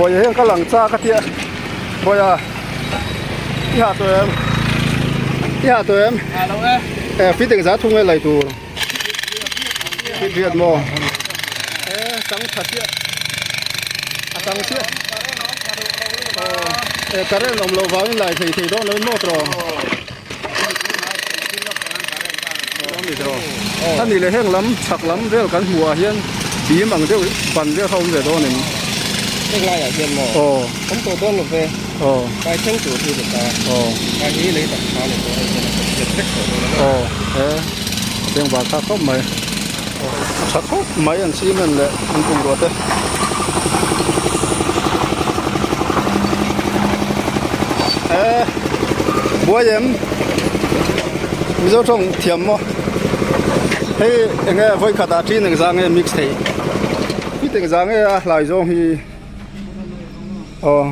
Bawiha hian ka lang chak a tia Bawiha i hah tawh em i hah tawh em hah lo e eh fit engzah thung nge lei tur fit riat maw eh chang tha chiah a chang chiah eh current awm loh vangin lai thei thei dawn lo in maw tawh A nih leh heng lam chhak lam vel kan hmuh ah hian bim ang deuh ban vel kha awm ve dawn em? Heng laiah hian maw? Aw. Awm tawh dawn lo ve. Aw. Kai thleng tur hi ni ta. Aw. Kai hi lei tak tha leh tawh hei hian a kawt nghet vek tawh dawn a maw? Aw he a bengvar thlak khawp mai. A tha khawp mai an cement leh an bungrua te. Eh buai em Mizo tawng thiam maw hei eng nge vawi khat ah ṭin engzah nge mix thei hit engzah nge a hlai zawng hi aw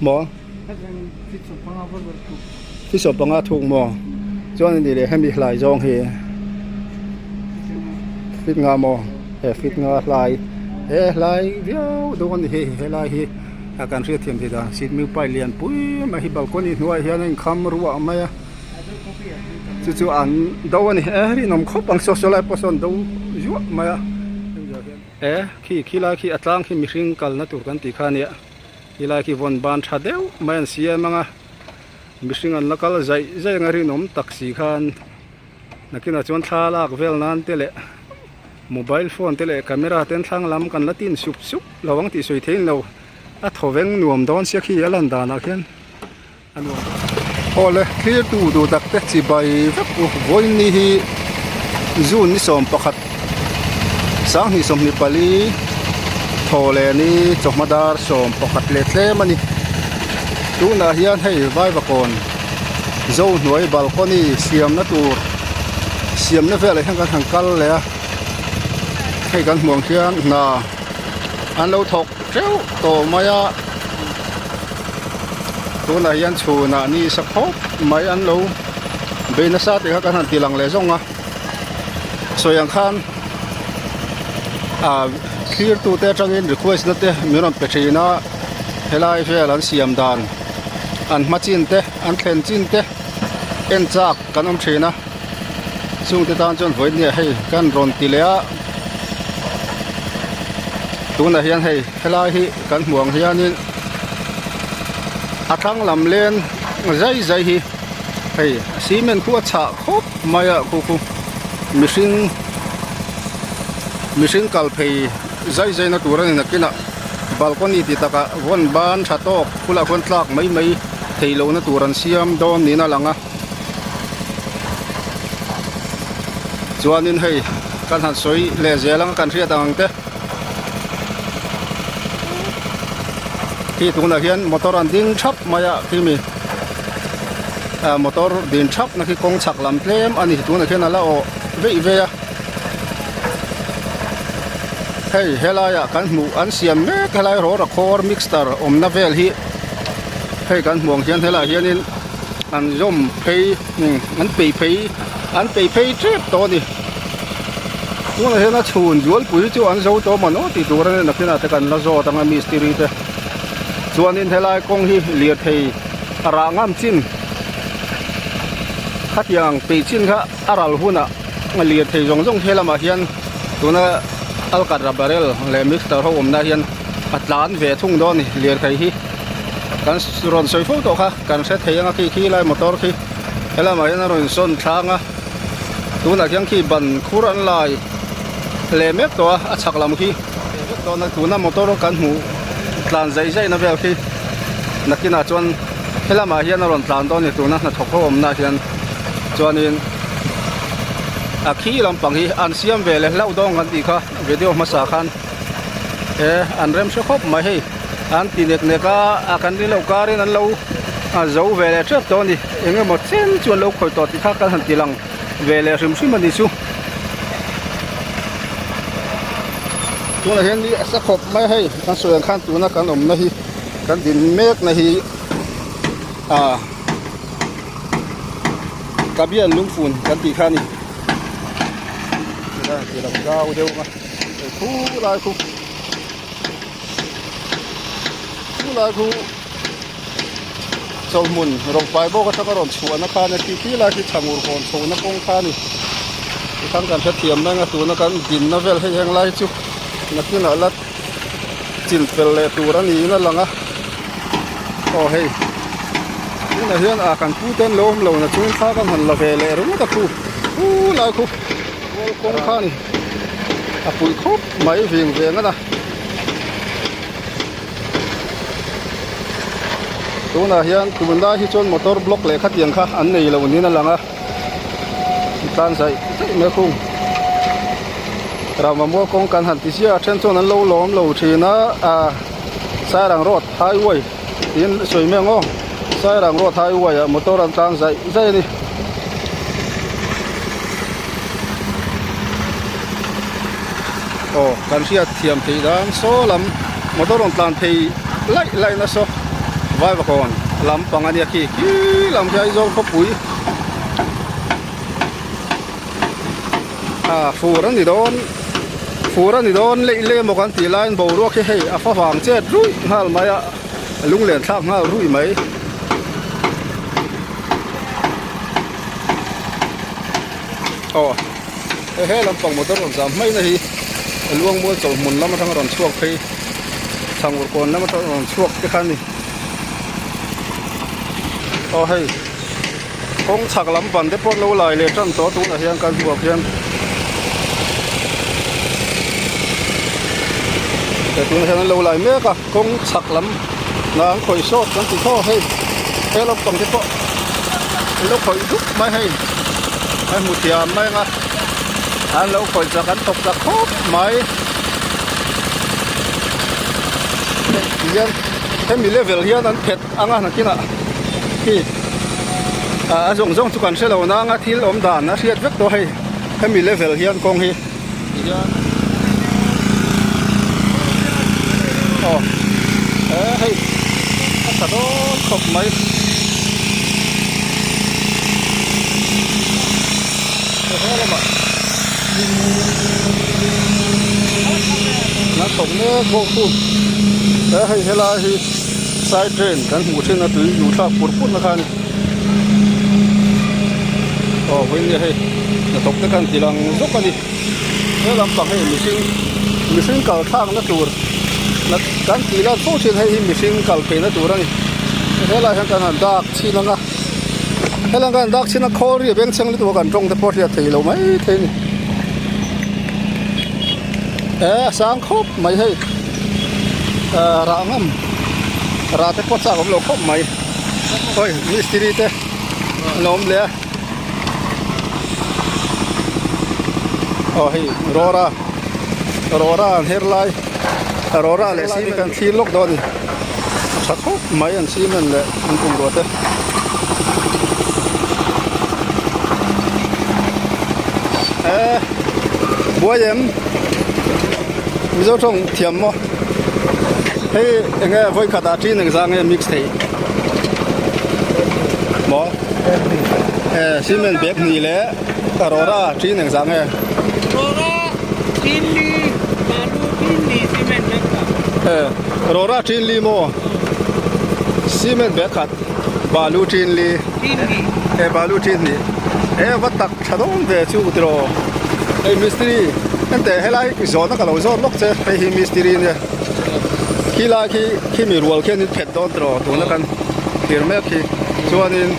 maw Thi sawm panga thuk maw? Chuan ani leh hemi hlai zawng hi fit nga maw? He fit nga hlai he hlai viau dawn a ni hei helai hi a kan hriat thiam thei dan seat miu pai lian pui mai hi balcony hnuaiah hian a inkham ruah mai a chu chu an do a ni e rinawm khawp ang saw saw lai pawh sawn do zuah mai a e khi khilai khi a tlang khi mihring kalna tur kan tih kha a nia. Helai khi vawn ban tha deuh mai an siam ang a, mihring an la kal zaih zaih ang a rinawm tak si khan nakinah chuan thla lak vel nan te leh mobile phone te leh camera te an thlang lam kan la tin sup sup lo ang tih sawi theih in lo a thaw veng nuam dawn sia khi a lan danah khian a nuam aw le thlir tu duh tak te chi bai vek u vawiin ni hi june ni 11 sanghnih 24 thaw leh ni chawhma dar 11 leh tlem a ni tunah hian hei vaivakawn zo hnuai balcony siamna tur siamna velah hian kan han kal leh a hei kan hmuh ang hian hna an lo thawk teuh tawh mai a. Tunah hian chhunah ni sa khawp mai an lo bei nasa tih kha kan han ti lang leh zawng a sawi ang khan ah thlir tute atangin request na te min rawn pe thin a helai vel an siam dan an hma chin te an thlen chin te en chak kan awm thin a chungte tan chuan vawiin nia hei kan rawn ti leh a tunah hian hei helai hi kan hmuh ang hianin a thlang lam len zai zai hi hei cement khu a chhah khawp mai a khu khu mihring mihring kal phei zai zai na tur a ni nakinah balcony ti takah vawn ban tha tawk bulah khuan tlak mai mai theih lohna tur an siam dawn niin a lang a chuanin hei kan han sawi leh zel ang kan hriat ang te. Khi tunah hian motor an ding thap mai a khi mi ah motor din thap na khi kawng chhak lam tlem a ni tunah khian a la awh veih veih a hei helaiah kan hmuh an siam mek helai rawra khawr mixter awmna vel hi hei kan hmuh ang hian helaiah hianin an zawm phei an peih phei an peih phei tep tawh a ni. Tunah hian a chhun zualpui chu an zo tawh maw tih tur a ni nakinah te kan la zawt ang a mistiri te chuanin helai kawng hi lirthei a rah ngam chin khatiang peih chin kha a ral hunah lirthei zawng zawng he lamah hian tuna alkatra barrel leh mixer ho awmna hian a tlan ve thung dawn a ni lirthei hi kan rawn sawi fo tawh kha kan hre thei ang a khi khi lai motor khi helamah hian a rawn sawn thlang a. Tunah khian khi ban khur an lai leh mek tawh a a chhak lam khi vek dawn a tuna motor kan hmuh tlan zaih zaih na vel khi nakinah chuan helamah hian a rawn tlan dawn a ni tuna hnathawk ho awmna ah hian chuanin a khi lampang hi an siam ve leh hlauh dawn kan tih kha video hmasa khan e an rem hre khawp mai hei an ti nek nek a a kan rin loh karin an lo a zo ve leh tep tawh a ni eng emaw chen chu an lo khawih tawh tih kha kan han ti lang ve leh hrim hrim a ni chu tunah hian ni a sa khawp mai a hei kan sawi ang khan tuna kan awmna hi kan din mek na hi ah kabian lungfun kan tih kha a ni ti lang zau deuh a khu lai khu. Khulai khu chawlhmun rawngpai bawk atanga rawn chhuahna kha ania khi khi lai khi chhangur hawn chhohna kawng kha a ni tikhan kan hrethiam mai ang a tuna kan dinna vel hei heng lai chu nakinah la chin fel leh tur a niin a lang a aw hei tunah hian ah kan pu te an lo awm lo na chungin thla kan han la ve leh ringawt a khu khulai khu rual kawng kha a ni a pui khawp mai ving veng a na. Tunah hian tunlai hi chuan motor block leh khatiang kha an nei lo niin a lang a tan zaih zaih mai a khung rangva mual kawng kan han ti ziah a then chuan an lo lawm lo thin a ah Sairang road highway tiin sawi mai ang aw Sairang road highway ah motor an tlang zaih zaih a ni. Aw kan hriat thiam theih dan saw lam motor rawn tlan phei laih laih na saw vaivakawn lampang ania khi khi lam khi Aizawl khawpui ah fur a ni dawn fur a ni dawn leih leh emaw kan tih laiin boruak hi hei a fa vang chet ruih nghal mai a lunglen thlak nghal ruih mai. Aw he he lampang motor rawn zam hmaina hi Luangmual chawlhmun lam atanga rawn chhuak phei Chhangur kawn lam atanga rawn chhuak te kha a ni aw hei kawng chhak lam ban te pawh an lo lai leh tan tawh a tunah hian kan hmuh ah khian he tunah hian an lo lai mek a kawng chhak lam hna an khawih sawt kan ti thaw hei he lampang te pawh an lo khawih dup mai hei a hmu thiam mai ang a an lo khawih chak an thawk chak khawp mai hei ti hian hemi level hian an phet ang a nakinah khi a zawng zawng chu kan hre lo nang a thil awm dan a hriat vek tawh hei hemi level hian kawng hi ti hian aw he hei a tha dawn khawp mai he lamah an thawk mek bawk chu he hei helai hi side drain kan hmuh thin a tui luh thlak pur pur na kha a ni aw vawiin hei hnathawk te khan ti lang zawk a ni he lampang hei mihring mihring kal thlak na tur kan tih lan fo thin hei hi mihring kal phei na tur a ni helai hian kan han dak chhin ang a helai kan han dak chhin a khawl ri a bengchheng lutuk a kan tawng te pawh a hriat theih loh mai thei a ni eh a sang khawp mai hei ah rah ngam rah te pawh chak awm lo khawp mai hawi mistiri te an awm leh a aw hei rawra rawra an her lai rawra leh cement kan thlir lawk dawn a ni a tha khawp mai an cement leh an bungrua te. Eh buai em mizo tawng thiam maw hei eng nge vawi khat ah ṭin engzah nge mix theih maw eh cement bag hnih leh rawra ṭin engzah nge rawra ṭin li balu ṭin li cement bag khat eh rawra ṭin li maw cement bag khat balu ṭin li eh balu ṭin hnih eh va tak tha dawn ve chu tiraw hei mistiri enteh helai zawhna ka lo zawt lawk che hei hi mistiri nia khilai khi khimi rual khian in phet dawn tiraw tuna kan thlir mek hi chuanin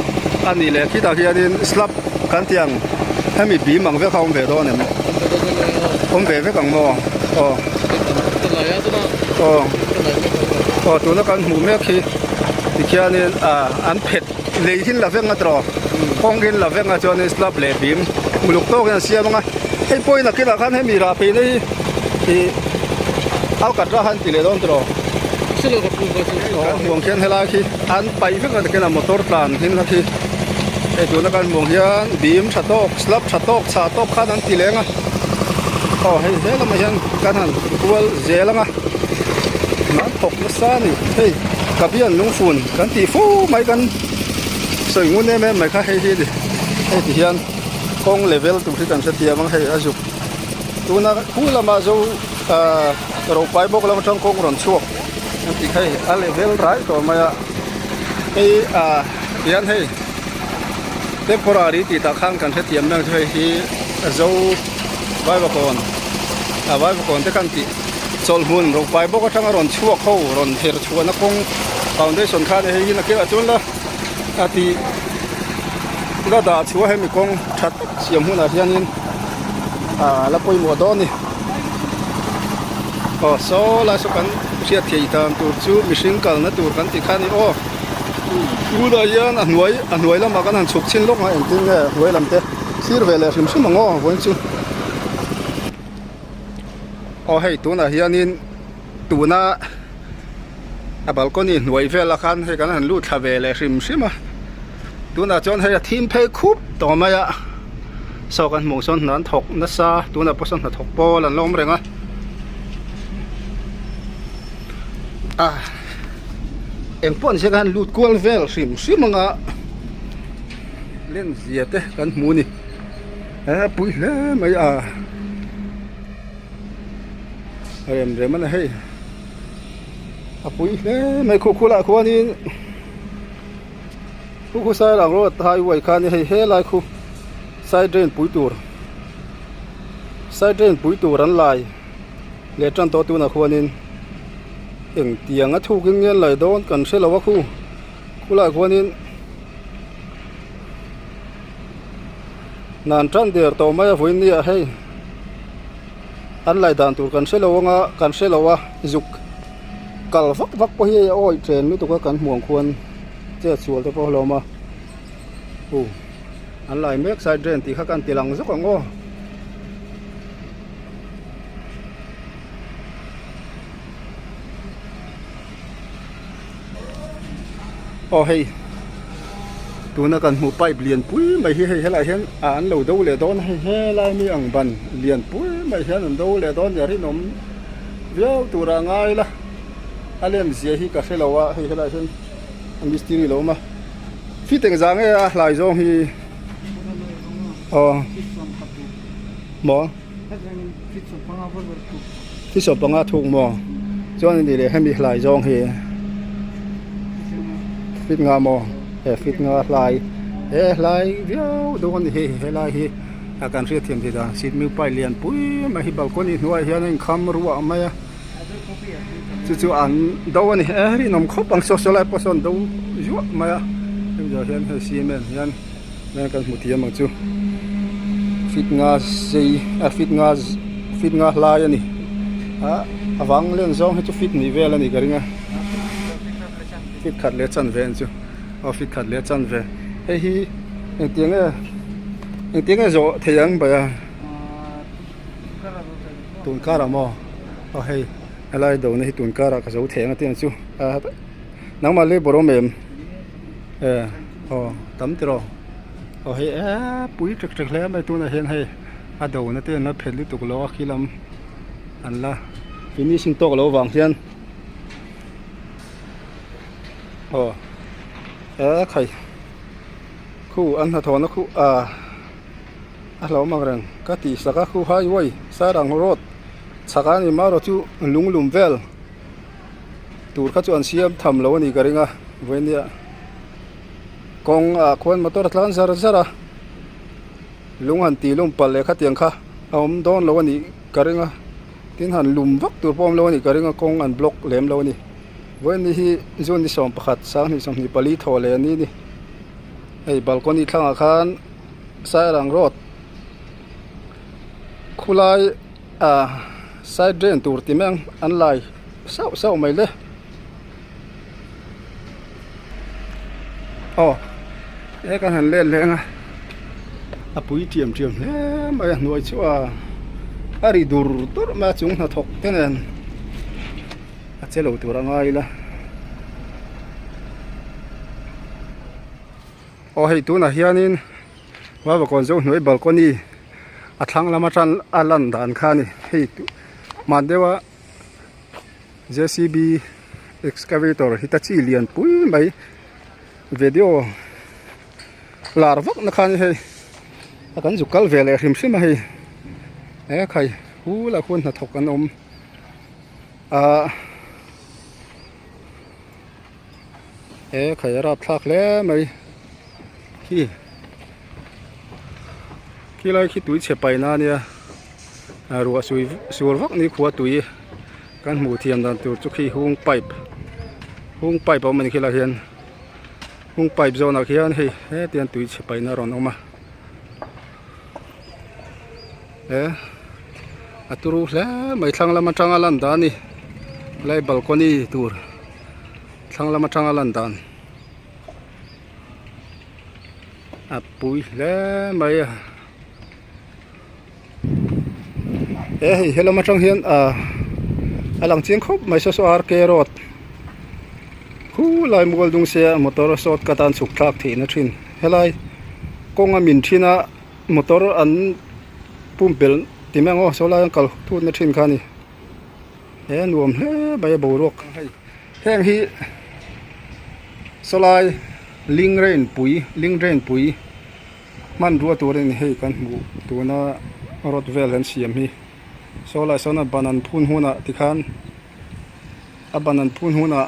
a nih leh khitah hianin slab kan tih ang hemi bim ang vek a awm ve dawn em awm ve vek ang maw aw aw aw tuna kan hmuh mek hi tikhianin ah an phet lei hi la vek nga tiraw kawng hi la vek nga chuanin slab leh bim uluk tawkin an siam ang a hei pawhin a kinah khan hemi rah phei na hi ih alkatra khan ti leh dawn tiraw kan hmuh ang khian helai khi an paih vek a tikhian a motor tlan hin kha khi hei tuna kan hmuh ang hian bim tha tawk slab tha tawk chhah tawk khan an ti leng a aw hei he lamah hian kan han kual zel ang a an thawk nasa a ni hei ka bian lungfun kan tih fo mai kan sawi ngun em em mai kha hei hi a ni hei ti hian kawng level tur hi kan hrethiam ang hei a zuk tuna khu lamah zo ahh. Ropai bawk lam atang kawng rawn chhuak an tih kha hei a level rai tawh mai a hei ah hian hei temporary tih tah khan kan hrethiam mek chu hei hi zo vaivakawn ah vaivakawn te khan tih chawlhmun ropai bawk atanga rawn chhuak ho rawn her chhuahna kawng foundation khan hei hi nakinah chuan la a tih la dah chhuah hemi kawng tha tak siam hunah hianin ah la pawimawh dawn a ni. Aw saw lai saw kan hriat theih dan tur chu mihring kalna tur kan tih kha a ni aw tunah hian a hnuai a hnuai lamah kan han chhuk chhin lawk a engtin nge hnuai lam te thlir ve leh hrim hrim ang aw vawiin chu aw hei tunah hianin tuna a balcony hnuai velah khan hei kan han lut thla ve leh hrim hrim a tunah chuan hei a thim phei khup tawh mai a saw kan hmuh sawn hna an thawk nasa tunah pawh sawn hnathawk pawl an la awm reng a ah engpawh ni se khan lut kual vel hrim hrim anga len zia te kan hmu a ni he pui hle mai a. Rem rem a ni hei a pui hle mai khuh khulah khuanin khu khu sairang road highway khan hei helai khu side drain pui tur side drain pui tur an lai leh tan tawh tunah khuanin engtiang a thuk in nge an lai dawn kan hre lo a khu khulaiah khuanin nan tan der tawh mai a vawiin nia hei. An lai dan tur kan hre lo anga kan hre lo a zuk kal vak vak pawh hi a awih then lutuk a kan hmuh ang khuan chet sual te pawh a hlawm a uh an lai mek side drain tih kha kan ti lang zawk ang aw. Aw hei tuna kan hmuh pipe lian pui mai hi hei helaiah hian ah an lo do leh dawn a hei helai mi ang ban lian pui mai hian an do leh dawn nia rinawm viau turah a ngai la a lem zia hi ka hre lo a hei helaiah hian a mistiri lo awm a fit engzah nge a hlai zawng hi aw maw. Thi 15 thuk maw chuan ani leh hemi hlai zawng hi fit nga maw he fit nga hlai he hlai viau dawn ani hei helai hi a kan hriat thiam theih dan seat miu pai lian pui mai hi balcony hnuaiah hian a inkham ruah mai a chu chu an do ani e rinawm khawp ang saw saw lai pawh sawn an do zuah mai a hemi zawh hian hei cement hian. Heng kan hmu thiam ang chu fit nga sei a fit nga fit nga hlai a ni a a vang len zawng hi chu fit nih vel a nih ka ring a fit khat leh chan ve ang chu aw fit khat leh chan ve hei hi engtiang nge engtiang nge zawh thei ang bai a tun karah maw aw hei helai do na hi tun karah ka zo thei ang a tih ang chu nangmah labour awm em. E aw tam tiraw aw hei eee pui tek tek hle mai tunah hian hei a do na te an la phet lutuk lo a khi lam an la finishing tawk loh vang hian aw e khai khu an hnathawhna khu ah a hlauhawm ang reng ka tih sak a khu highway sairang road chhak a ni marawh chu lung lum vel. Tur kha chu an siam tham lo a nih ka ring a vawinia kawng ah khuan motor a tlan zar zar a lung han tih lum palh leh khatiang kha a awm dawn lo a nih ka ring a tin han lum vak tur pawh a awm lo a nih ka ring a kawng an block lem lo a ni vawiin hi june ni 11 2024 thawh leh a ni a ni hei balcony thlangah khan sairang road khulai ah side drain tur ti mai ang an lai sauh sauh mai le aw he kan han let leh ang a a pui tiam tiam hle mai a hnuai chu a a ri dur dur mai a chung hnathawk te nen a che lo tur a ngai ila aw hei tunah hianin Vavakawn zo hnuai balcony a thlang lam atang a lan dan kha a ni hei hman deuh a J C B excavator hitachi lian pui mai video lar vak na kha a ni hei a kan zuk kal ve leh hrim hrim a hei he khai hu lah khuan hnathawk an awm. Ahh he khai a rapthlak hle mai khi khilai khi tui chhe paihna a nia ah ruah sui sur vak ni khua tui kan hmuh thiam dan tur chu khi hung pipe hung pipe a awm a ni khilaiah hian hung pipe zawnah khian hei hetiang tui chhe paihna a rawn awm a. He a turu hle mai thlang lam atanga lan dan a ni helai balcony tur thlang lam atanga lan dan a pui hle mai a he hei helam atang hian ah a lang chiang khawp mai saw saw R K road khulai mual dung se a motor short cut a an chhuk thlak theihna thin helai kawnga min thin a. Motor an pumpelh ti mai ang aw saw lai an kal thut na thin kha a ni he nuam hle mai a boruak hei heng hi saw lai ling rain pui ling drain pui hmanrua tur a ni hei kan hmuh tuna rod vel an siam hi saw lai sawn a ban an phun hunah tikhan a ban an phun hunah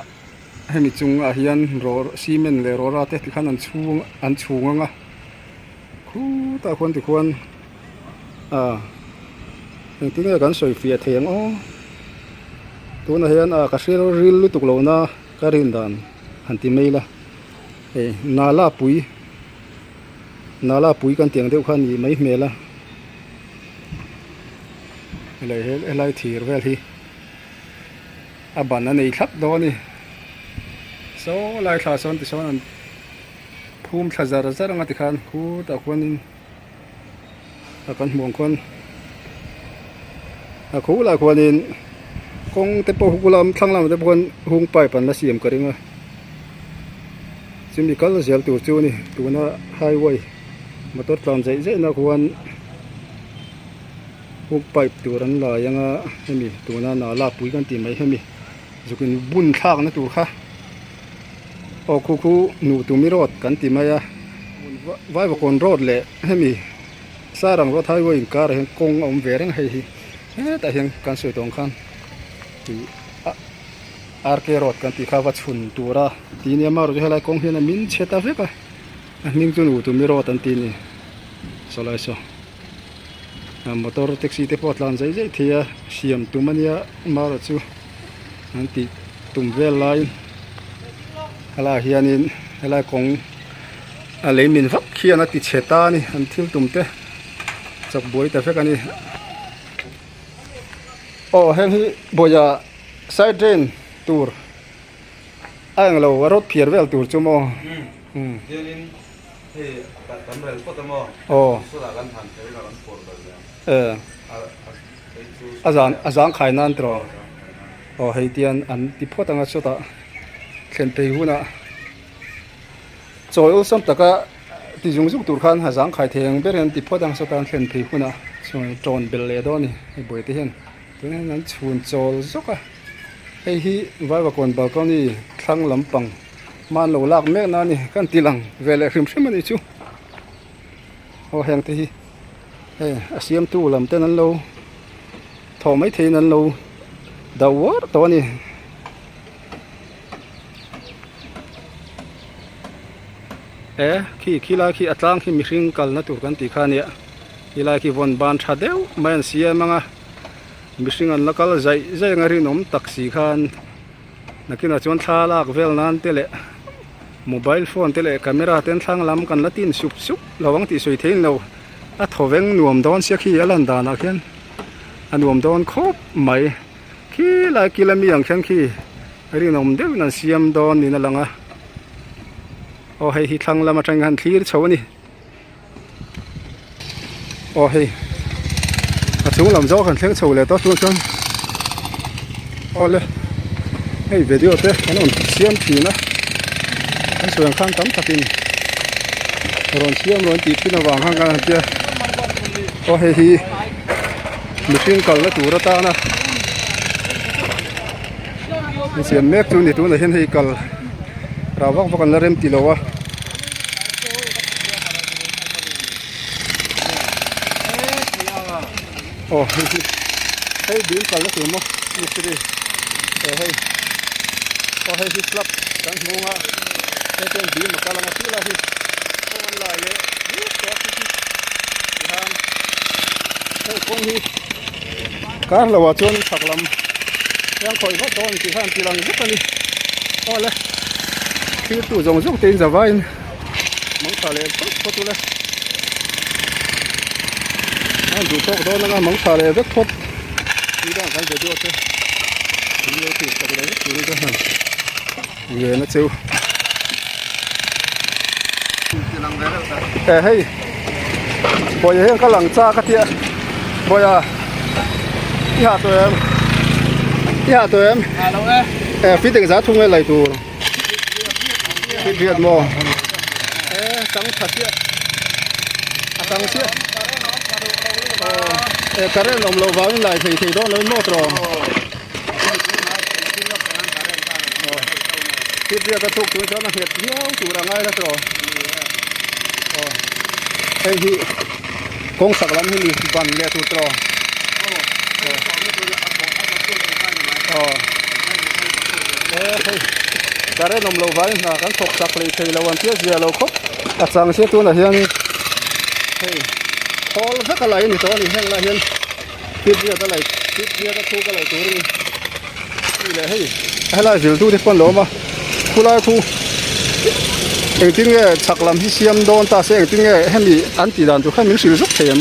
hemi chungah hian rawh cement leh rawra te tikhan an chhung an chhung ang a. Khutah khuan tikhuan ah engtin nge kan sawi fiah thei ang aw tunah hian ah ka hre ril lutuk lo na ka rin dan han ti mai ila hei nala pui nala pui kan tih ang deuh kha a nih mai hmel a helai helai thir vel hi a ban a nei thlap dawn a ni saw lai thla sawn tisawn an. Phum thla zar zar anga tikhan khutah khuanin a kan hmuh ang khuan a khulah khuanin kawng te pawh huk lam thlang lamah te pawh khuan hung pipe an la siam ka ring a chumi kal zel tur chu a ni tuna highway motor tlan zeih zeih na khuan hung pipe tur an lai anga hemi tuna nala pui kan tih mai hemi zukin bun thlak na tur kha. Aw khu khu nu tumi road kan ti mai a Vaivakawn road leh hemi Sairang road highway inkar ah hian kawng a awm ve reng hei hi hetah hian kan sawi tawh ang khan ih RK road kan tih kha va chhun tura ti nia amaherawhchu chu helai kawng hian a min chhe ta vek a a hming chu nu tumi road an ti a ni sawlai saw motor taxi te pawh a tlan zeih zeih thei a siam tum a nia amaherawhchu chu. An tih tum vel laiin helaiah hianin helai kawng a lei min vak hian a ti chhe ta a ni an thil tum te chak buai ta vek a ni aw heng hi bawia side drain tur a englo a rawt phiar vel tur chu maw aw e. A zan a zang khai nan tawh aw hei tian an ti phawt anga chutah thlen phei hunah chawi awlsam taka ti zung zung tur khan a zang khai thei ang ber hian an ti phawt ang chutah an thlen phei hunah chuan tawn belh leh dawn a ni hei buaite hian tunah hian an chhun chawl zawk a hei hi Vaivakawn balcony thlang lampang hma an lo lak mek na a ni kan ti lang ve leh hrim hrim a nih chu aw heng te hi. Hei a siamtu lam ten an lo thawh mai theiin an lo dau uar tawh a ni. E khi khi lai khi a tlang khi mihring kalna tur kan tih kha a nia khi lai khi vawn ban tha deuh mai an siam ang a mihring an la kal zaih zaih ang a rinawm tak si khan nakinah chuan thla lak vel nan te leh mobile phone te leh camera te an thlang lam kan la tin sup sup lo ang tih sawi thei lo a thaw veng nuam dawn sia khi a lan danah khian a nuam dawn khawp mai khi lai kil ami ang khian khi rinawm deuhin an siam dawn niin a lang a aw hei hi thlang lam atangin khan thlir chho a ni aw hei a chung lam zawk han thleng chho leh tawh chuan chuan awle hei video te kan rawn siam thin a kan sawi ang khan tam takin rawn siam rawn tih thin avang khan kan han tia aw hei hi mihring kalna tur atana insiam mek chu ni tunah hian hei kal rah vak vak an la rem ti lo a. Aw hei hi hei dil kalna tur maw mistiri. He hei aw hei hi slab kan hmu anga hei chuan bim a kal anga thil a hi kawng an lai leh dik tawh a khi khi tihian hei kawng hi kar lo ah chuan chhak lam hian khawih vat dawn tih kha an ti lang zet a ni aw le thil tu zawng zawng te in zavaiin mangtha leh phawt phawt ula a duh tawk dawn anga mangtha leh vek phawt tih dan kan video te in lo tih chak leh vek turin ka hman ngen a cheu eh hei bawiha hian ka lang chak a tia bawiha i hah tawh em i hah tawh em eh fit engzah thung nge lei tur. Thil hriat maw? E chang tha chiah a chang chiah aw e current awm loh vangin lai thei thei dawn lo in maw tawh thil hriat a thuk tun chuan a nghet viau tur a ngai la tawh aw hei hi kawng sak lam hi ni ban leh tur tawh aw hei current awm loh vangin hna kan thawk chak hlei thei lo an tia zia lo khawp a chang sia tunah hian hei khawl vek a lai a ni tawh a ni heng lai hian tip riat a lai tip riat a thuk a lai tur a ni hei leh hei helai zirtu te pawh an lo awm a khulai khu engtin nge chhak lam hi siam dawn ta se engtin nge hemi an tih dan tur kha min hrilh zuk thei em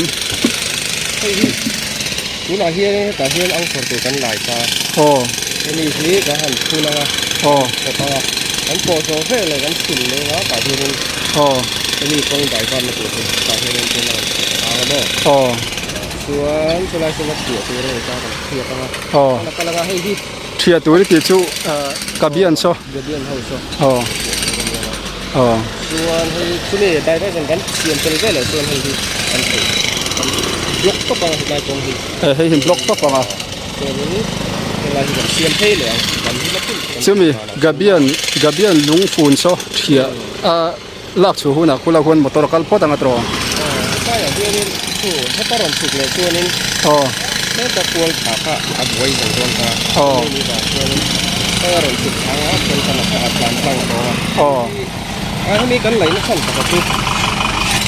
hei hi tunah hian hetah hian angkawr tur kan lai ta aw hemi hi kan han phun anga aw kawp anga kan pawh zawh vel leh kan chhun leng a tah hianin aw hemi kawng dai varna tur hi tah hianin chuan a rawn ang a maw aw chuan chulai chu va chhiah tur a ni ta kan chhiat anga aw a kal anga hei hi Thiah tur i tih chu Gabian saw. Gabian ho saw. Aw. Aw. Chuan hei chumi diversion kan siam tel vel ah chuan hei hi kan thei kan block tawp anga hetlai kawng hi. Eh hei hi block tawp anga. Chuanin helai hi kan siam phei leh ang kan hi la phun. Chumi Gabian Gabian lungfun saw thiah a lak chhuah hunah khula khuan motor a kal phawt ang a tawh. Aw hetlaiah hianin chu heta rawn chhuk leh chuanin aw heta kual thla kha a buai zo dawn ta aw hemi vang chuanin hei a rawn chhuk thlang a chuan kan a tlan tlang tawh a aw a hemi kan laihna chhan pakhat chu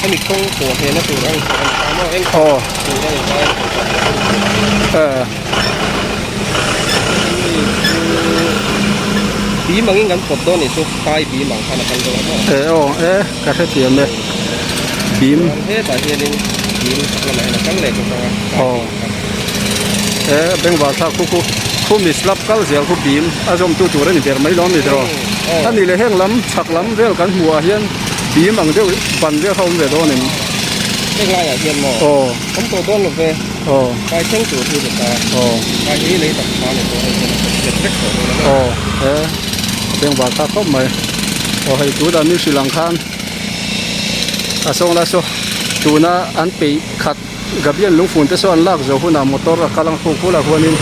hemi kawng pawh hlehna tur ang pawh a ni ta maw eng aw tur a ni ta eh. Bim angin kan pawt dawn nih chu kai bim ang khan a kal dawn a maw? E aw e ka hrethiam e bim hetah hianin bim chak lamah hian a kal leh bawk ang a aw e bengvar thlak khu khu khu mi slab kal zel khu bim a zawm tu tur a ni ber mai lo a ni tiraw a nih leh heng lam chhak lam vel kan hmuh ah hian bim ang deuh ban vel kha a awm ve dawn em heng laiah hian maw aw awm tawh dawn lo ve. Aw. Kai thleng tur hi ni ta. Aw. Kai hi lei tak tha leh tawh hei hian a hriat vek tawh dawn a maw. Aw he a beng var thlak khawp mai. Aw hei tunah mi hrilh ang khan a sawng lai saw tuna an peih khat Gabian lungfun te saw an lak zo hunah motor a kal ang khuk khul ah khuanin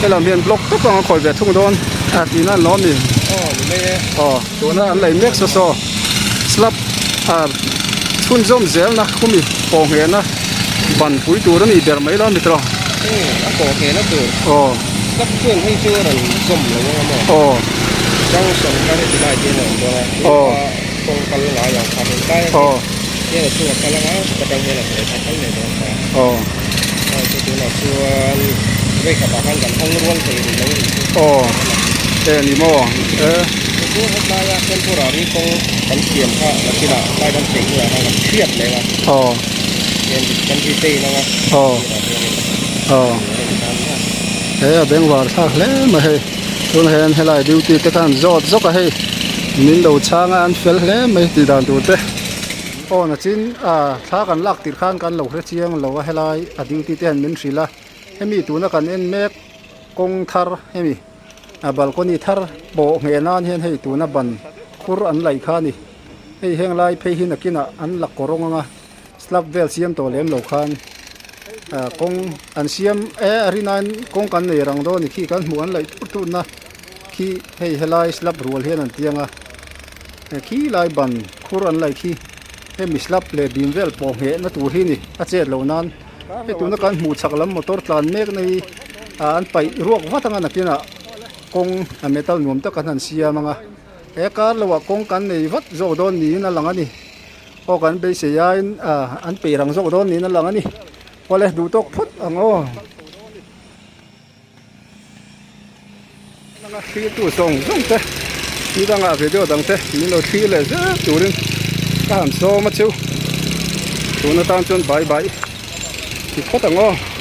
helam hian block tawp ang a khawi ve thung dawn a tihna an lo a mi. Aw ni mai e. Aw tuna an lei mek saw saw slab ah chhunzawm zelna khumi pawh nghehna. Ban pui tur a ni ber mai lo a mitro. Umm a kawh nghehna tur. Aw. Slab chuan hei chu a rawn zawm lo ang a maw. Aw. Junction kha heti lai te hian a awm dawn a. Aw. Tuna kawng kal ngai ang kha heng lai a Aw. Hian a chhungah kal ang a chutah hian a hnuai kha kal leh dawn ta. Aw. Aw chu tunah chuan vawikhatah khan kan hawng rual thei rih lo a nih chu. Aw. E ni maw e. Chu hetlai a temporary kawng kan siam kha nakinah tlai kan theih hnuah khan kan hriat leh ang a. Aw. Aw aw he a bengvar thlak hle mai hei tunah hian helai duty te khan zawt zawk a hei min lo chhang a an fel hle mai tih dan tur te aw nachin ah thla kan lak tirh khan kan lo hre chiang lo a helai a duty te hian min hrilh a hemi tuna kan en mek kawng thar hemi a balcony thar pawh ngheh nan hian hei tuna ban khur an laih kha a ni hei heng lai phei hi nakinah an la kawrawng ang a. Slab vel siam tawh lem lo khan ah kawng an siam e a rinain kawng kan nei rang dawn a ni khi kan hmuh an laih tur tur na khi hei helai slab rual hian an tiang a khi lai ban khur an laih khi hemi slab leh bim vel pawh ngheh na tur hi a ni a chet loh nan hei tuna kan hmuh chhak lam motor tlan mek na hi ah an paih ruak vat anga nakinah. kawng a metal nuam tak an han siam ang a he kar lo ah kawng kan nei vat zawk dawn niin a lang a ni aw kan beisei aiin ah an peih rang zawk dawn niin a lang a ni awle duh tawk phawt ang aw. Langa thlir tu zawng zawng te ni dangah video dang te min lo thlir leh zel turin ka han sawm a chu tun atan chuan bye bye ti phawt ang aw.